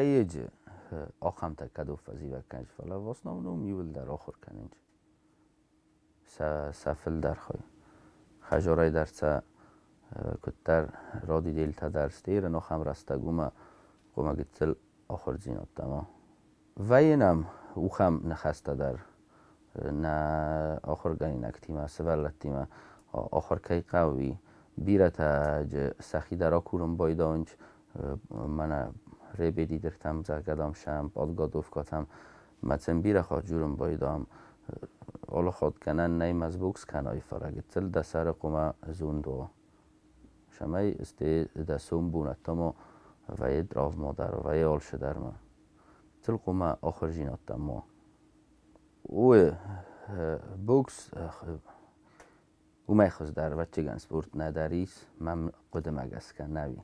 Вӕййы ахӕмтӕ, кӕд фӕзивӕг кӕныс, фӕлӕ в основном иуылдӕр ахуыр кӕнынц. Сӕ фылдӕр хай. Хӕзорӕй дӕр сӕ куыддӕр родиделтӕ дӕр стерын ахӕм рӕстӕг уымӕ хъуамӕ гыццыл ахуырдзинӕдтӕ ма. Вӕййы нӕм ухӕм ныхӕстӕ дӕр нӕ ахуыргӕнинӕгтимӕ, сывӕллӕттимӕ ахуыр кӕй хъӕуы, уый. Бирӕтӕ сӕхи дӕр акурын байдайынц, мӕнӕ репетитортӕм, зӕгъгӕ, дам, сӕм, подготовкӕтӕм. Мӕ сын бирӕ хатт дзурын байдам, алы хатт гӕнӕн нӕй мӕ сбокс кӕнай, фӕлӕ гыццыл дӕ сӕры хъуамӕ зонд уа. Цӕмӕй сте дӕ сомбонӕттӕ ма вӕййы травма дӕр, вӕййы алцы дӕр ма. Гыццыл хъуамӕ ахуырдзинӕдтӕм ма. Уый бокс уымӕй хуыздӕр, ӕвӕццӕгӕн, спорт нӕдӕр ис, мӕм хъуыдымӕ гӕсгӕ нӕуи.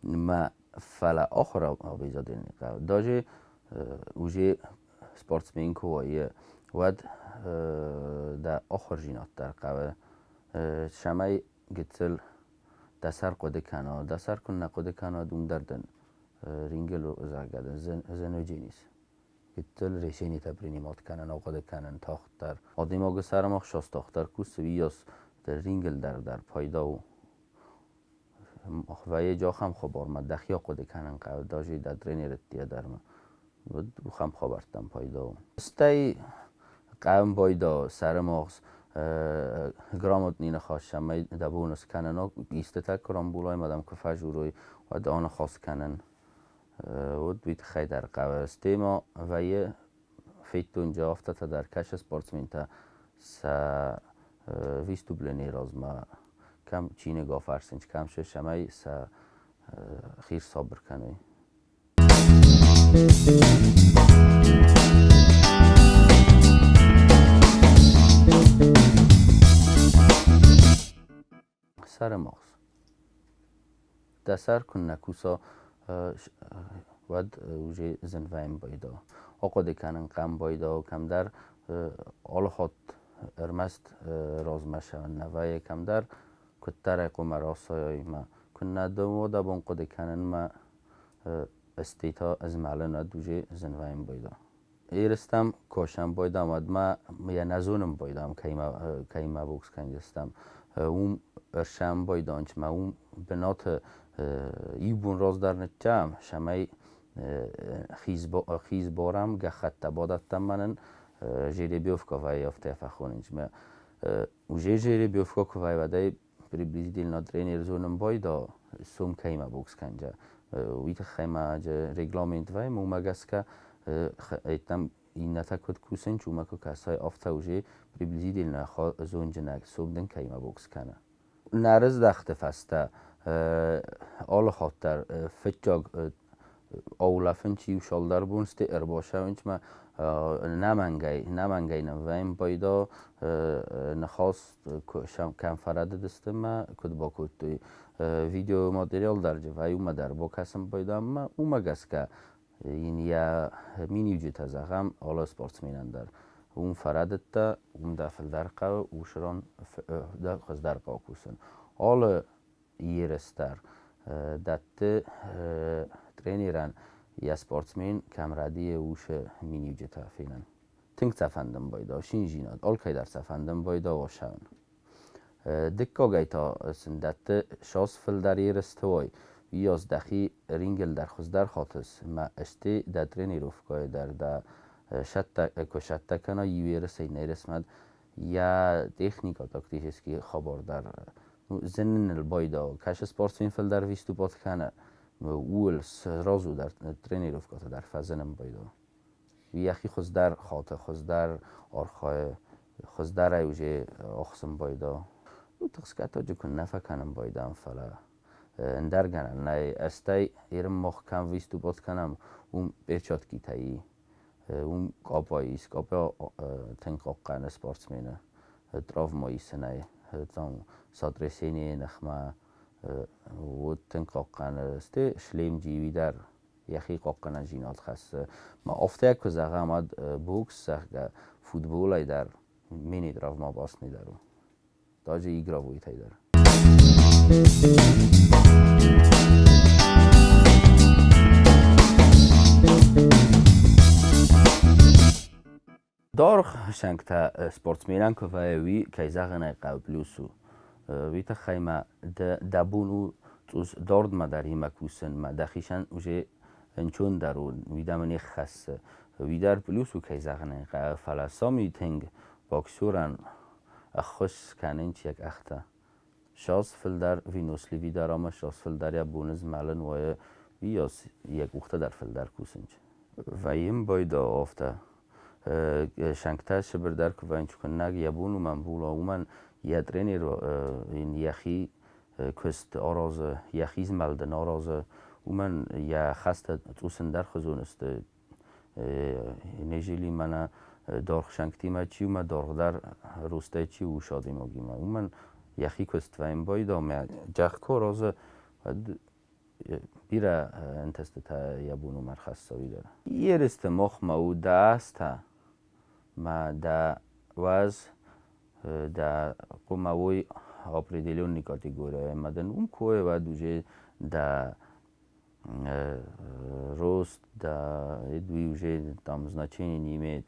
Мӕ фӕлӕ ахуыр обязательно хъӕуы. Даже уже спортсмен куы вӕййы, уӕд дӕ ахуырдзинад дӕр хъӕуы, цӕмӕй гыццыл дӕ сӕр хъуыды кӕна. Дӕ сӕр куы нӕ хъуыды кӕна, уым дӕр дын рингыл, зӕгъгӕ, дын зын ис. Гыццыл решенитӕ принимать кӕнын, ахъуыды кӕнын тагъддӕр. Адӕймагы сӕрымагъз тагъддӕр кусы, уыйас рингыл дӕр пайда у. Вӕййы ахӕм хабармӕ дӕхи ахъуыды кӕнын хъӕуы, даже дӕ тренеры дӕр ма. Уӕд ахӕм хабӕрттӕм пайда у. Стӕй хъӕуын пайда сӕрымагъз грамотный ныхас, цӕмӕй дӕ бон скӕнын истытӕ куы рамбулай ӕмӕ дӕм куы фӕжурой, уӕд аныхас кӕнын. Уӕд уый тыххӕй дӕр хъӕуы. Стӕй ма вӕййы федтон афтӕтӕ дӕр кӕсы спортсментӕ сӕ выступленийы размӕ кӕм чиныг афӕрсынц, кӕм цы, цӕмӕй сӕ хи сабыр кӕной. Сӕрымагъз. Дӕ сӕр куыннӕ куса, уӕд уже зын вӕййын байдайы. Ахъуыды кӕнын хъӕм байдайы, кӕмдӕр алы хатт ӕрмӕст размӕ цӕуын нӕ вӕййы, кӕмдӕр куыддӕр ӕй хъуамӕ расайай ӕмӕ куыннӕ уӕд абон хъуыды кӕнынмӕ стӕй та змӕлын уӕд уже зын вӕййын байдайы. Ерыстӕм косӕм байдам, уӕдмӕ йӕ нӕ зонын байдам, кӕимӕ бокс кӕндзыстӕм. Уым ӕрсӕм байданч мӕ уым бынаты иу бон раздӕр ныттӕм, цӕмӕй хизборӕм, гӕххӕттӕ бадӕттӕм мӕнӕн жеребьевка вӕййы, афтӕ фӕхонынц. Уже жеребьевка куы вӕййы, уӕд ӕй приблизительно тренер зонын байда, сом кӕимӕ бокс кӕнджа. Уый тыххӕй ма регламент вӕййы, уымӕ гӕсгӕ там иннӕтӕ куыд кусынц, уымӕ куы кӕсай, афтӕ уже приблизительно зонджынӕг сом дын кӕимӕ бокс кӕны. Нӕрыздӕхты фӕстӕ алы хатт дӕр фыццаг аулӕфынц иу цалдӕр бон сты ӕрбацӕуынц мӕ нӕмӕнгӕй, нӕмӕнгӕй нын вӕййын пайда ныхас кӕм фӕрӕдыдысты мӕ куыд бакодтой. Видеоматериал дӕр вӕййы, уымӕ дӕр бакӕсын пайда ӕмӕ уымӕ гӕсгӕ йын йӕ миниуджытӕ зӕгъӕм алы спортсменӕн дӕр. Уым фӕрӕдыдтӕ, уым дӕ фылдӕр хъӕуы, уыцы дӕ хуыздӕр хъӕуы кусын. Алы ерыс дӕр дӕтты тренерӕн йӕ спортсмен кӕм рӕдийы, уыцы миниуджытӕ фенын. Тынг сӕ фӕндын байдау, циндзинад, алкӕй дӕр сӕ фӕндын байдау осӕуын. Дыккагӕй та сын дӕтты сос фылдӕр ерысты уой, уыйас дӕхи рингыл дӕр хуыздӕр хатыс, мӕ сты дӕ тренировкӕйы дӕр дӕ куы сӕттӕ кӕна иу ерысӕй иннӕ ерысмӕ, йӕ техникӕ тактический хабар дӕр зыныныл байдауы. Кӕсы спортсмен фылдӕр выступать кӕны, ууыл сразу дӕр тренировкӕтӕ дӕр фӕзынын байдауы. Йӕхи хуыздӕр хаты, хуыздӕр архайы, хуыздӕрӕй уже ӕхсын байдауы. Ну, тыхсгӕ тоджы куыннӕ фӕкӕнын байдам, фӕлӕ ӕндӕр гӕнӕн нӕй. Стӕй Ирмох кӕм выступать кӕнӕм, уым перчаткитӕ и. Уым къоппа ис, къоппа тынг хъахъхъӕны спортсмены травма исынӕй, там сотрясение ныхмӕ уыд тынг хъахъхъӕны. Стӕй шлем дживи дӕр йӕхи хъахъхъӕнӕндзинад хӕссы. Ма афтӕ куы зӕгъӕм, уӕд бокс, зӕгъгӕ, футболӕй дӕр мини травма опасный дӕр у. Даже игровойтӕй дӕр. Даргъ сӕнгтӕ спортсменӕн куы вӕййы, уый, кӕй зӕгъын ӕй хъӕуы, плюс у. Уый тыххӕй ма дӕ бон у цъус дардмӕ дӕр имӕ кусын, ма дӕхицӕн уже ӕнцондӕр у, уый дӕм не ххӕссы. Уый дӕр плюс у, кӕй зӕгъын ӕй хъӕуы, фӕлӕ сами тынг боксерӕн ӕххуыс кӕнынц йӕ къӕхтӕ. Ссӕдз фылдӕр выносливый дӕр ӕмӕ ссӕдз фылдӕр йӕ боны змӕлын уайы, уыйас йӕ къухтӕ дӕр фылдӕр кусынц. Вӕййын байдӕ афтӕ. Сӕнгтӕ Сыбыр дӕр куы вӕййынц куыннӕг, йӕ бон уымӕн була, уымӕн йӕ тренер йын йӕхи куыст аразы, йӕхи змӕлд ын аразы, уымӕн йӕ хӕстӕ цъус ӕндӕрхуызон сты. Нежели мӕнӕ даргъ сӕнгтимӕ чи у, мӕ даргъдӕр рустӕй чи у адӕймагимӕ, уымӕн йӕхи куыст вӕййын байдӕ ӕмӕ зӕхх куы аразы, уӕд бирӕ ӕнтыстытӕ йӕ бон уымӕ ӕрхӕсса, уый дӕр. Ерысты махмӕ у дӕ азтӕ мӕ дӕ уӕз дӕ хъуамӕ уой определенный категорийӕ ӕмӕ дын уым куы уой, уӕд уже дӕ рост, да, уый уже там значения не имеет.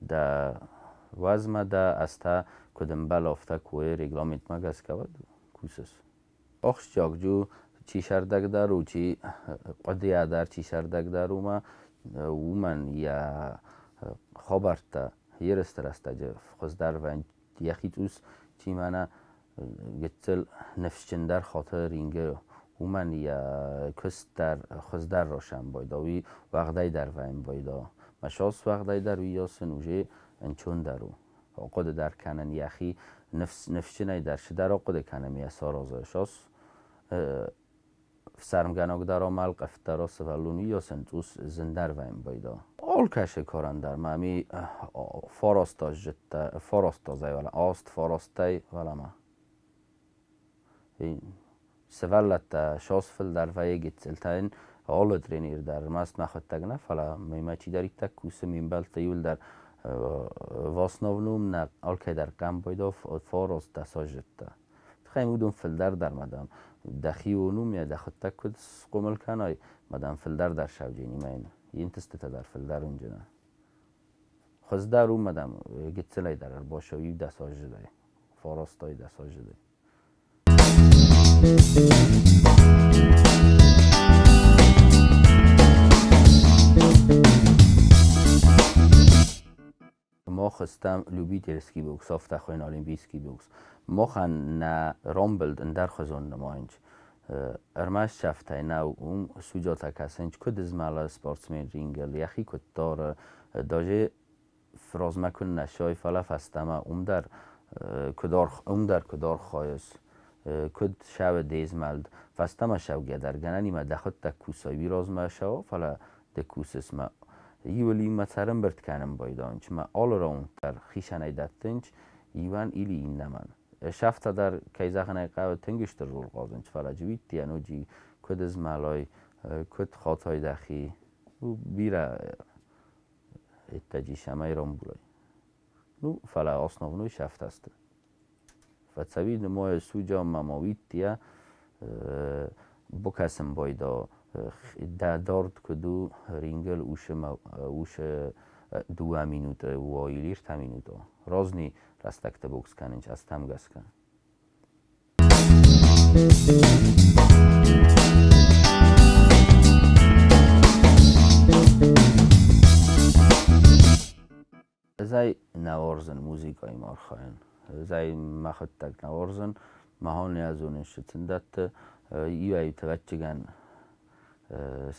Дӕ уӕзмӕ дӕ азтӕ куыд ӕмбӕлы, афтӕ куы уой регламентмӕ гӕсгӕ, уӕд кусыс. Ахсджиаг у, чи сӕрдӕгдӕр у, чи хъуыдыйӕ дӕр чи сӕрдӕгдӕр у ма, уымӕн йӕ хабӕрттӕ ерысты рӕстӕджы хуыздӕр вӕййынц. Йӕхи цъус чи мӕнӕ гыццыл ныфсджындӕр хаты рингы, уымӕн йӕ куыст дӕр хуыздӕр росӕмбайда, уый уӕгъдӕй дӕр вӕййын Мӕ сос уӕгъдӕй дӕр уыйас ын уже ӕнцондӕр у. Ахъуыды дӕр кӕнын йӕхи ныфсджынӕй дӕр цыдӕр ахъуыды кӕнын йӕ саразы. Сос ӕфсӕрмгӕнаг дӕр амал, къӕфтдӕр сывӕллон уыйас ын цъус зындӕр вӕййын байдӕ. Алкӕцы карӕн дӕр мӕм фараст фараст азӕй аст фарастӕй уӕлӕмӕ. Сывӕллӕттӕ сос фылдӕр вӕййы гыццылтӕ йын алы тренер дӕр ӕрмӕст мӕхуыдтӕг нӕ, фӕлӕ мемӕ чидӕриддӕр кусы, ме мбӕлттӕ иууылдӕр в основном нӕ алкӕй дӕр къам байдӕ фараст дӕсаззыдтӕ. Тыххӕй уыдон фылдӕр дӕр, мадам, дӕхион у, ме дӕхуыдтӕг куыд схъомыл кӕнай, мадам, фылдӕр дӕр сауджынимӕ йын йе нтыстытӕ дӕр фылдӕр уынджынӕ. Хуыздӕр у, мадам, гыццылӕй дӕр ӕрбацӕуы иу дӕсаззыдӕй, фарастай дӕсаззыдӕй. Мах стӕм любительский бокс, афтӕ хуыйны олимпийский бокс. Махӕн нӕ рамбылд ӕндӕрхуызон нымайынц. Ӕрмӕст сӕфтӕй нӕу, уым судьятӕ кӕсынц, куыд змӕлы спортсмен рингыл, йӕхи куыд дары, даже размӕ куыннӕ сой, фӕлӕ фӕстӕмӕ уым дӕр куыд уым дӕр куыд архайыс, куыд сӕуы де змӕлд. Фӕстӕмӕ сӕугӕ дӕр гӕнӕнимӕ дӕхуыдтӕг кусай, уый размӕ сӕуа, фӕлӕ ды кусыс мӕ иуыл иумӕ цӕрӕмбырд кӕнын байдайынц мӕ алы раунд дӕр хицӕнӕй дӕттынц иуӕн или иннӕмӕн. Сӕфтӕ дӕр, кӕй зӕгъын ӕй хъӕуы, тынг стыр роль хъазынц, фӕлӕ джиуитти ноджы куыд ызмӕлай, куыд хатай дӕхи, бирӕ ӕддӕджы цӕмӕй рамбулай. Ну, фӕлӕ основной сӕфтӕ сты. Фӕцӕуи нымайы судья ӕмӕ ма уидтийӕ бакӕсын байда, дӕ дард куыд у рингыл усы дыууӕ минуты уа или ӕртӕ минуты. Разный рӕстӕгты бокс кӕнынц азтӕм гӕсгӕ. Ӕз ӕй нӕ уарзын музыкӕимӕ архайын. Ӕз ӕй мӕхӕдӕг нӕ уарзын. Махӕн нӕ зонын сыцындӕтты. Иуӕй-иутӕ ӕвӕццӕгӕн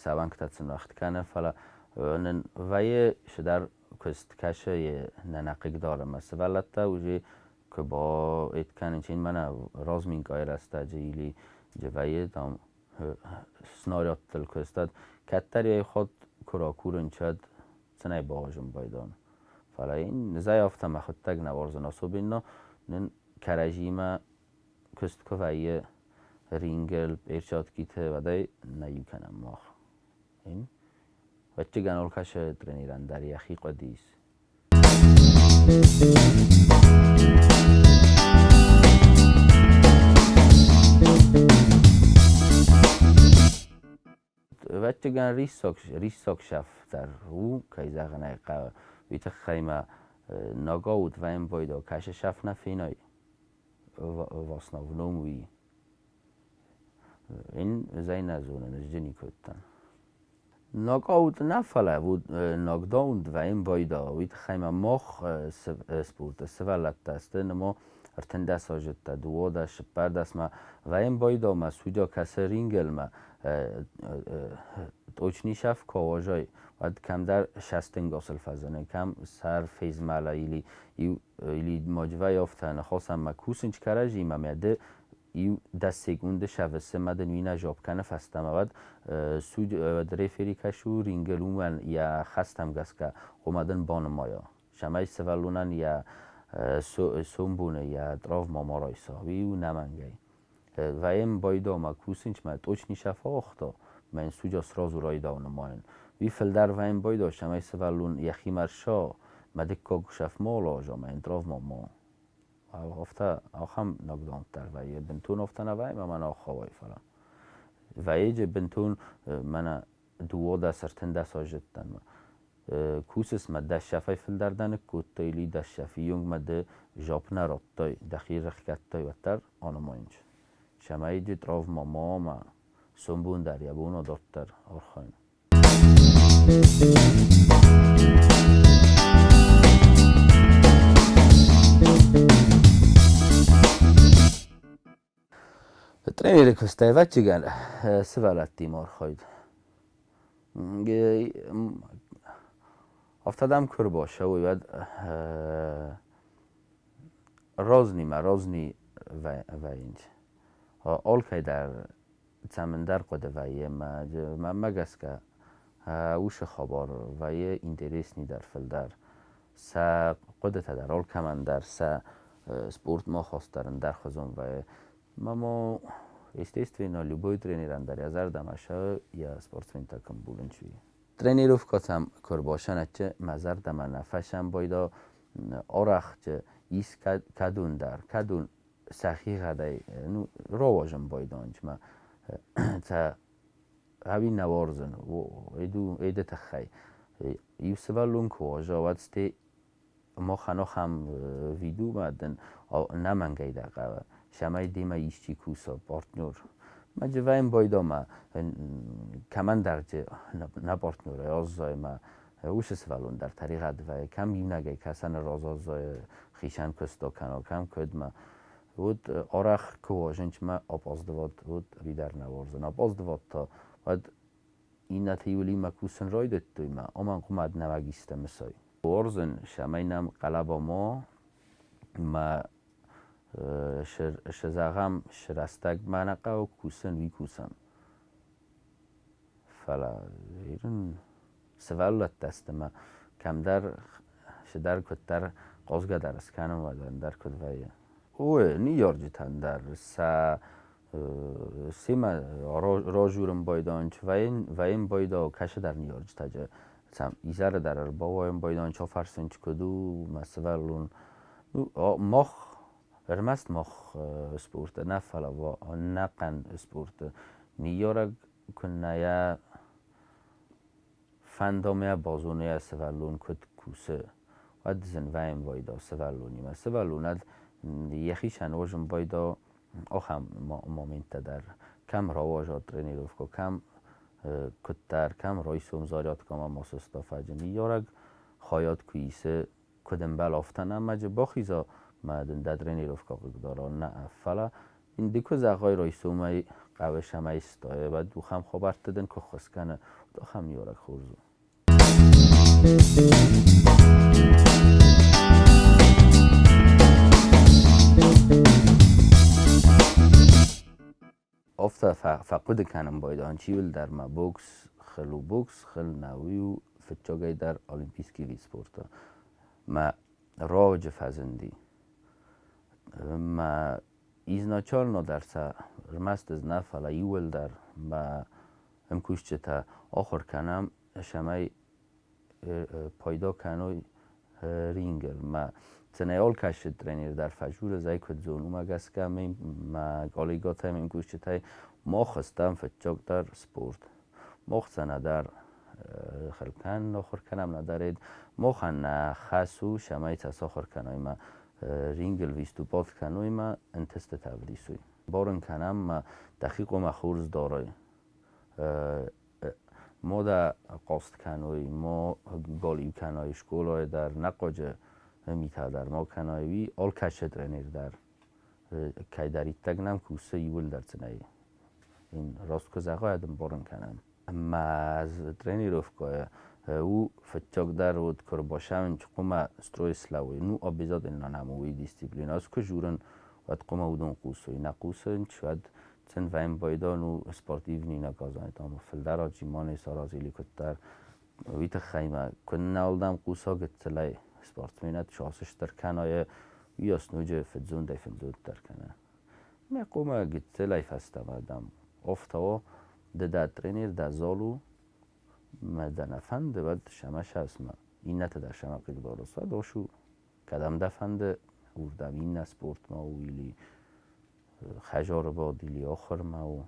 сӕ уӕнгтӕ сын уӕгъд кӕны, фӕлӕ нын вӕййы цыдӕр куыст кӕсы нӕ нӕ хъыгдары. Мӕ сывӕллӕттӕ уже куы баэт кӕнынц, мӕнӕ разминкӕйы рӕстӕджы или вӕййы там снарядтыл куыстад. Кӕддӕр йӕ хатт куы ракурынц, уӕд цынӕй багъазын байдан. Фӕлӕ йын нызӕй афтӕ мӕхуыдтӕг нӕ уарзын, особенно нын кӕрӕдзиимӕ куыст куы вӕййы рингыл, перчаткиты, уӕд ӕй нӕ иу кӕнӕм мах. Ӕвӕццӕгӕн алкӕцы тренерӕн дӕр йӕхи хъуыды ис. Ӕвӕццӕгӕн риссаг сӕф дӕр у, кӕй зӕгъын ӕй хъӕуы. Уый тыххӕй ма нокаут вӕййын байдо кӕсы шаф нӕ фенай в основном уый. Ин ӕз нӕ зонын, ӕз никуыдтӕн. Нокаут нӕ, фӕлӕ нокдаун вӕййын байдо. Уый тыххӕй ма мах спорты сывӕллӕттӕ сты нырма 13 азыдтӕ, 12, 14 ма вӕййын байдо ма судья кӕсы рингелмӕ точный шаф куы ауазай, уӕд кӕмдӕр шӕстӕнгасыл фӕзыны, кӕм сӕр фезмӕла или или маджвӕй афтӕ ныхасӕн ма кусынч кӕрӕдзимӕ мӕ ды иу 10 секунды сӕвысы ма дын уый нӕ жуапп кӕны фӕстӕмӕ, уӕд суд уӕд рефери кӕсы рингыл уымӕн йӕ хӕстӕм гӕсгӕ, ома дын банымайа, цӕмӕй сывӕллонӕн йӕ сомбоны йӕ травма ма райса, уый у нӕмӕнгӕй. Вӕййӕм байдо ма кусынч мӕ точный шаф ауагъта, мӕ йын судья сразу райдау нымайын. Уый фылдӕр вӕййын байдо, цӕмӕй сывӕллон йӕхимӕ рса, мӕ дыккаг шаф ма алаза, мӕ йын травма ма. Афтӕ ахӕм нокдаун дӕр вӕййы. Бынтон афтӕ нӕ вӕййы, мӕ мӕнӕ ахауай, фӕлӕ. Вӕййы бынтон мӕнӕ 12, 13 азыдтӕн ма. Кусыс мӕ 10 шафӕй фылдӕр дӕ ныккодтай или 10 шафы онг мӕ ды жуапп нӕ радтай, дӕхи рыхгӕдтай, уӕддӕр анымайынч. Цӕмӕй ды травма ма ма сомбон дӕр йӕ бон дарддӕр архайын. Тренеры куыстӕй, ӕвӕццӕгӕн, сывӕллӕттимӕ архайд. Афтӕ дӕм куы ӕрбацӕуой, уӕд разнимӕ разни вӕййынц. Алкӕй дӕр цӕмӕндӕр хъуыды вӕййы мӕнмӕ гӕсгӕ уыцы хабар вӕййы интересныйдӕр фылдӕр. Сӕ хъуыдытӕ дӕр алкӕмӕн дӕр сӕ спортмӕ ахаст дӕр ӕндӕрхуызон вӕййы. Мӕ естественно, любой тренерӕн дӕр йӕ зӕрдӕмӕ цӕуы йӕ спортсментӕ кӕм булынч, уый. Тренировкӕтӕм куы ӕрбацӕуӕнчы, мӕ зӕрдӕмӕ нӕ фӕсӕн байдо арӕх ис кӕдон дӕр, кӕдон сӕхигъӕдӕй, ну, рауазын байдонч ма цӕ ӕви нӕ уарзын эды тыххӕй. Иу сывӕллон куы уарза, уӕд сте махӕн ахӕм виду ма дын нӕмӕнгӕй дӕ хъӕуы, цӕмӕй демӕ исчи куса, партнер. Ма джывӕйын байдо ма кӕмӕндӕр нӕ партнерӕй аззайы ма уыцы сывӕллон дӕр тӕригъӕд вӕййы, кӕм иунӕгӕй кӕсӕны раз аззайы, хицӕн куыст акӕна, кӕм куыд ма. Вот арӕх куы уазынч ма опоздывать, вот уый дӕр нӕ уарзын. Опоздывать та уӕд иннӕты иуылимӕ кусын райдыдтой ма, омӕн хъуымад нӕуӕг исты мысой. Уарзын, цӕмӕй нӕм хъӕлӕба ма ма шы зӕгъӕм, шы рӕстӕг ма нӕ хъӕуы кусын, уый кусӕм. Фӕлӕ ирын сывӕллӕттӕ сты ма кӕмдӕр цыдӕр куыддӕр хъазгӕ дӕр скӕнын, уӕд ӕндӕр куыд вӕййы. Ой, ныййарджытӕн дӕр сӕ семӕ разурын байдайынц, вӕййын байдайы кӕцыдӕр ныййарджытӕ сӕм изӕры дӕр ӕрбауайын байдайынц, афӕрсынц, куыд у мӕ сывӕллон. Ну, мах, ӕрмӕст мах спорты нӕ, фӕлӕ ӕнӕхъӕн спорты ныййарӕг куыннӕ фӕнда мӕ базона йӕ сывӕллон куыд кусы, уӕд зын вӕййын байдаа сывӕллонимӕ. Сывӕллонӕн йӕхицӕн уозын байдаа ахӕм моменттӕ дӕр, кӕм рауаза тренировкӕ, кӕм куыддӕр, кӕм райсом зарядкӕмӕ ма сыста фӕджы. Ныййарӕг хайад куы исы, куыд ӕмбӕлы, афтӕ нӕ мӕ бахиза, мӕ дын дӕ тренировкӕ хъыгдара, нӕ, фӕлӕ ын ды куы зӕгъай райсомӕй хъӕуы цӕмӕй стай, уӕд ахӕм хабӕртты дын куы ххуыс кӕны, уӕд ахӕм ныййарӕг хорз у. Афтӕ фӕхъуыды кӕнын байдайын, чиуылдӕр ма бокс хыл у, бокс хыл нӕ, уый у фыццагӕй дӕр олимпийский вид спорта. Мӕ раджы фӕзынди. Мӕ изначально дӕр сӕ ӕрмӕст ӕз нӕ, фӕлӕ иууылдӕр мӕ ӕмкусджытӕ ахуыр кӕнӕм, цӕмӕй пайда кӕной рингыл. Мӕ цӕнӕй алкӕцы тренер дӕр фӕзуры, ӕз ӕй куыд зонын, уымӕ гӕсгӕ мӕ коллегӕтӕй, ме мкусджытӕй мах стӕм фыццагдӕр спорт. Мах цӕнӕдӕр Хыл кӕнын ахуыр кӕнӕм, нӕдӕр ӕд. Махӕн нӕ хӕс у, цӕмӕй сӕ сахуыр кӕной ӕмӕ рингыл выступать кӕной ӕмӕ ӕнтыстытӕ ӕвдисой. Барын кӕнӕм ӕмӕ дӕхи хъуамӕ хорз дарай. Ма дӕ хъаст кӕной, ма галиу кӕнай скъолайы дӕр, нӕхъуаджы митӕ дӕр ма кӕнай, уый алкӕцы тренер дӕр кӕйдӕриддӕр нӕм кусы, иууылдӕр сын ӕй раст куы зӕгъай, ӕмбарын кӕнӕм. Мӕ тренировкӕйы у фыццагдӕр уыд, куы ӕрбацӕуын, хъуамӕ строй слӕууой. Ну, обязательно нӕм уый дисциплинӕ. Ӕз куы журын, уӕд хъуамӕ уыдон хъусой. Нӕ хъусын, уӕд сын вӕййын байдон у спортивный наказание, там фылдӕр отжимание сараз или куыддӕр. Уый тыххӕй мӕ куыннӕ уылдӕм хъуса гыццылӕй спортсменӕт сасыстыр кӕна, уыйас ноджы фыдзондӕй фыдзонддӕр кӕна. Мӕ хъуамӕ гыццылӕй фӕстӕмӕ, дам, афтӕ уа, ды дӕ тренер, дӕ зал у, мӕ дӕ нӕ фӕнды, уӕд сӕмӕ сасмӕ. Иннӕтӕ дӕр сӕмӕ хъыгдарынц, уӕд ос у, кӕдӕм дӕ фӕнды, уырдӕм иннӕ спортмӕ у или хӕдзары бад, или ахуырмӕ у.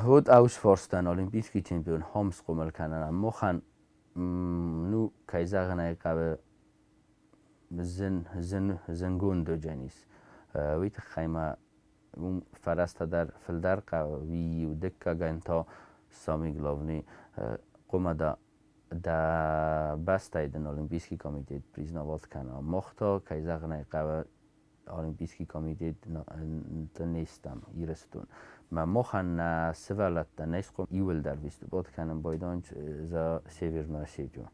Уыд аусфорстӕн олимпийский чемпион хом схъомыл кӕнын. Махӕн, ну, кӕй зӕгъын ӕй хъӕуы, зын, зын, зынгонд уыдзӕнис. Уый тыххӕй ма уым фӕрӕзтӕ дӕр фылдӕр хъӕуы. Уый иу, дыккагӕн та самый главный хъуамӕ дӕ дӕ бӕстӕйы дын Олимпийский комитет признавать кӕна. Мах та, кӕй зӕгъын ӕй хъӕуы, Олимпийский комитет не стӕм Ирыстон. Мӕ махӕн нӕ сывӕллӕттӕ не схъом иууылдӕр выступать кӕнын байдайынц за Северную Осетию.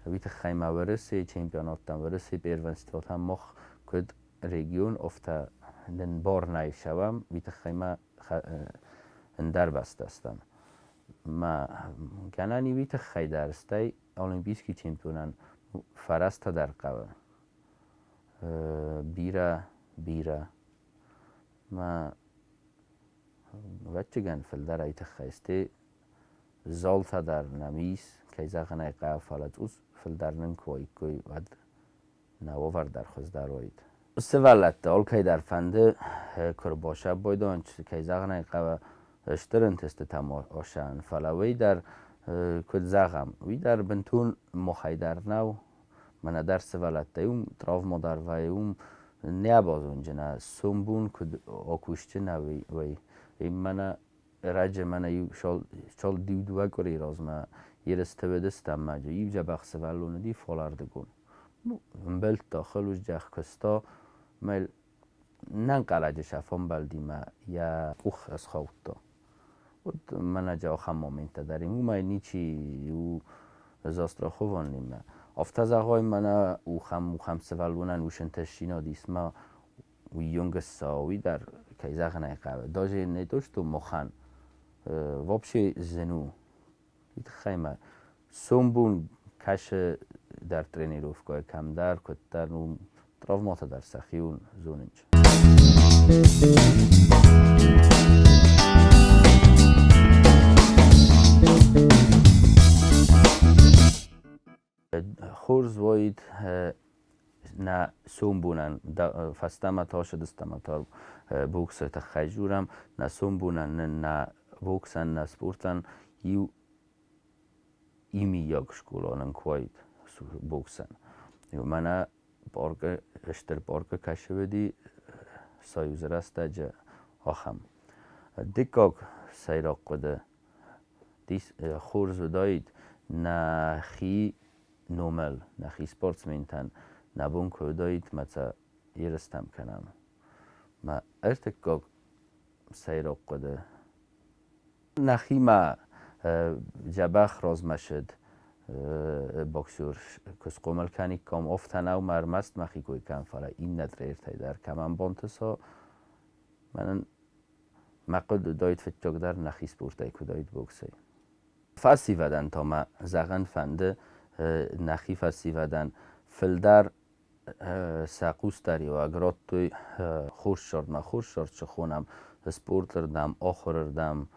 Уый тыххӕй ма Уӕрӕсейы чемпионаттӕм, Уӕрӕсейы первенствотӕм мах куыд регион, афтӕ нын бар нӕй цӕуӕм, уый тыххӕй ма ӕндӕр бӕстӕ стӕм. Мӕ гӕнӕн и уый тыххӕй дӕр, стӕй олимпийский чемпионӕн фӕрӕзтӕ дӕр хъӕуы. Бирӕ, бирӕ. Мӕ ӕвӕццӕгӕн фылдӕр ай тыххӕй сты. Залтӕ дӕр нӕм ис, кӕй зӕгъын ӕй хъӕуы, фӕлӕ цъус фылдӕр нын куы уаиккой, уӕд нӕ уавӕр дӕр хуыздӕр уаид. Сывӕллӕтты алкӕй дӕр фӕнды, куы ӕрбасӕббойдон, кӕй зӕгъын ӕй хъӕуы, стыр ӕнтыстытӕм осӕн, фӕлӕ уый дӕр, куыд зӕгъӕм, уый дӕр бынтон махӕй дӕр нӕу. Мӕнӕ дӕр сывӕллӕттӕй уым травма дӕр вӕййы, уым нӕ базонджынӕ, сомбон куыд акусджынӕ, уый. Мӕнӕ раджы мӕнӕ иу шал дыууӕ къуырийы размӕ ерысты уыдыстӕм мӕ иу дзӕбӕх сывӕллон уыди фалӕрдыгон. Ну, ӕмбӕлттӕ, хыл куыста, мӕ нӕнхъӕлӕджы сӕ фембӕлди мӕ йӕ къух ӕсхаудта. Вот мӕнӕ ахӕм моменттӕ дӕр уымӕй ничи у застрахован мӕ. Афтӕ зӕгъай, мӕнӕ ухӕм сывӕллонӕн усынтӕссинад ис мӕ уыйонг ссӕуа, уый дӕр, кӕй зӕгъын ӕй хъӕуы. Даже не то, что махӕн, вообще зын у. Уый тыххӕй мӕ сомбон кӕсы дӕр тренировкӕйы кӕмдӕр, куыддӕр, ну, травмӕтӕ дӕр сӕхиуыл зонынц. Хорз уаид нӕ сомбонӕн, фӕстӕмӕ та ссыдыстӕм та боксы тыххӕй дзурӕм, нӕ сомбонӕн нын нӕ боксӕн, нӕ спортӕн иу иумиаг скъола нын куы уаид боксӕн. Мӕнӕ паркы, стыр паркы кӕсы уыди Союзы рӕстӕджы ахӕм. Дыккаг сӕйраг хъуыды хорз уыдаид нӕхи номыл, нӕхи спортсментӕн нӕ бон куы уыдаид мӕ сӕ ерыстӕм кӕнӕм. Мӕ ӕртыккаг сӕйраг хъуыды нӕхимӕ дзӕбӕх размӕ ссыд боксер куы схъомыл кӕниккам, афтӕ нӕу мӕ ӕрмӕст мӕхи кой кӕн, фӕлӕ иннӕ тренертӕй дӕр кӕмӕн бантыса, мӕнӕн мӕ хъуыды уыдаид фыццагдӕр нӕхи спортӕй куы уыдаид боксӕй. Фӕсивӕдӕн та мӕ зӕгъын фӕнды, нӕхи фӕсивӕдӕн фылдӕр сӕ хъусдариуӕг радтой хорз сӕрдмӕ, хорз сӕрд цы хонӕм, спорты рдӕм, ахуыры рдӕм,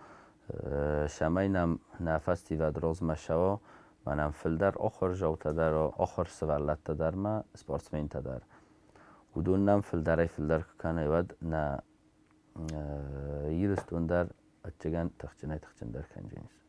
цӕмӕй нӕм нӕ фӕсивӕд размӕ цӕуа, мӕ нӕм фылдӕр ахуырдзаутӕ дӕр, ахуыр сывӕллӕттӕ дӕр ӕмӕ спортсментӕ дӕр. Уыдон нӕм фылдӕрӕй-фылдӕр куы кӕной, уӕд нӕ Ирыстон дӕр ӕцӕгӕн тыхджынӕй-тыхджындӕр кӕндзӕнис.